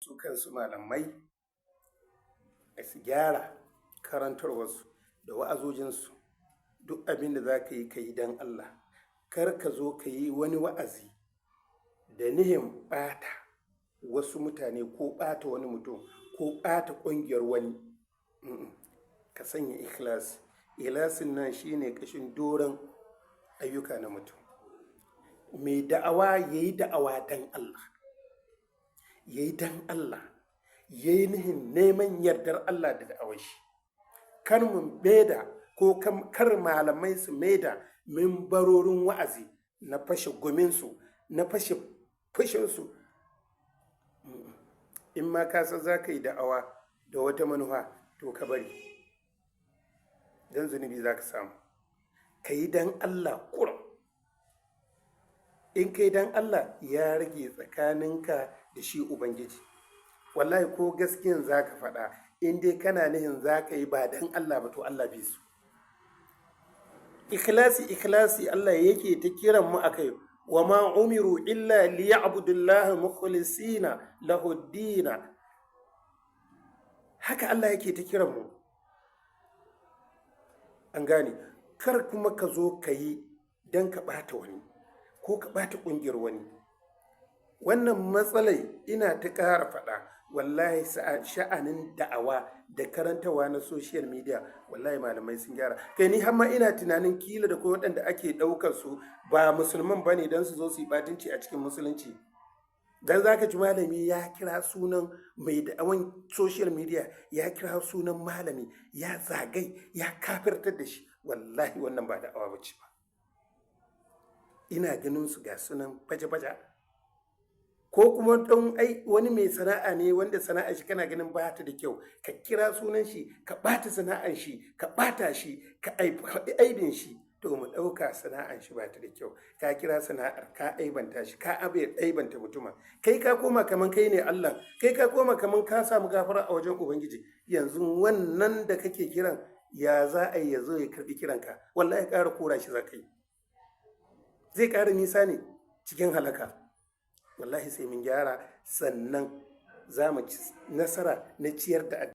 Su kansu malamai su gyara karantarwarsu da wa'azojinsu. Duk abin da za ka yi, ka yi don Allah. Kar ka zo ka yi wani wa'azi da nihin ɓata wasu mutane ko ɓata wani mutum ko ɓata ƙungiyar wani. Ka sanya ikhlasi. Ikhlasin nan shine ƙashin doron ayyuka na mutum. Mai da'awa ya yi da'awa don Allah, ya yi don Allah, ya yi nihin neman yardar Allah da da'awar shi. Kar mu maida, ko kar malamai su maida mimbarorin wa'azi na fashe guminsu, na fashe fushinsu. In ma ka san za ka yi da'awa da wata manufa, to ka bari, don zunubi za ka samu. Ka yi don Allah kurum. In kai don Allah, ya rage tsakaninka da shi Ubangiji. Wallahi ko gaskiyan za ka faɗa, in dai kana nihin za ka yi ba don Allah ba, to Allah bai so. Ikhlasi, ikhlasi Allah yake ta kiran mu akai. وما أمروا إلا ليعبدوا الله مخلصين له الدين. Haka Allah yake ta kiran mu. An gane? Kar kuma ka zo ka yi don ka ɓata wani ko ka ɓata ƙungiyar wani. Wannan matsalai ina ta ƙara faɗa, wallahi sha'anin da'awa da karantawa na social media, wallahi malamai sun gyara. Kai, ni har ma ina tunanin kila da kuma waɗanda ake ɗaukar su ba musulman bane don su zo su yi ɓatanci a cikin musulunci. Dan zaka ji malami ya kira sunan mai da'awan social media, ya kira sunan malami, ya zagai, ya kafirtar da shi. Wallahi wannan ba da'awa bace ba. Ina ganin su, ga sunan baje-baje. Ko kuma don ai wani mai sana'a ne wanda sana'ar shi kana ganin ba ta da kyau, ka kira sunan shi, ka ɓata sana'ar shi, ka ɓata shi, ka aibin shi. To, mu ɗauka sana'ar shi ba ta da kyau, ka kira sana'ar, ka aibanta shi, ka aibanta mutumin. Kai ka koma kaman kai ne Allah, kai ka koma kaman ka samu gafara a wajen Ubangiji. Yanzu wannan da kake kiran, ya za a yi ya zo ya karbi kiranka? Wallahi ƙara kora shi za ka yi, zai ƙara nisa ne cikin halaka. Wallahi sai mun gyara, sannan za mu ci nasara na ciyar da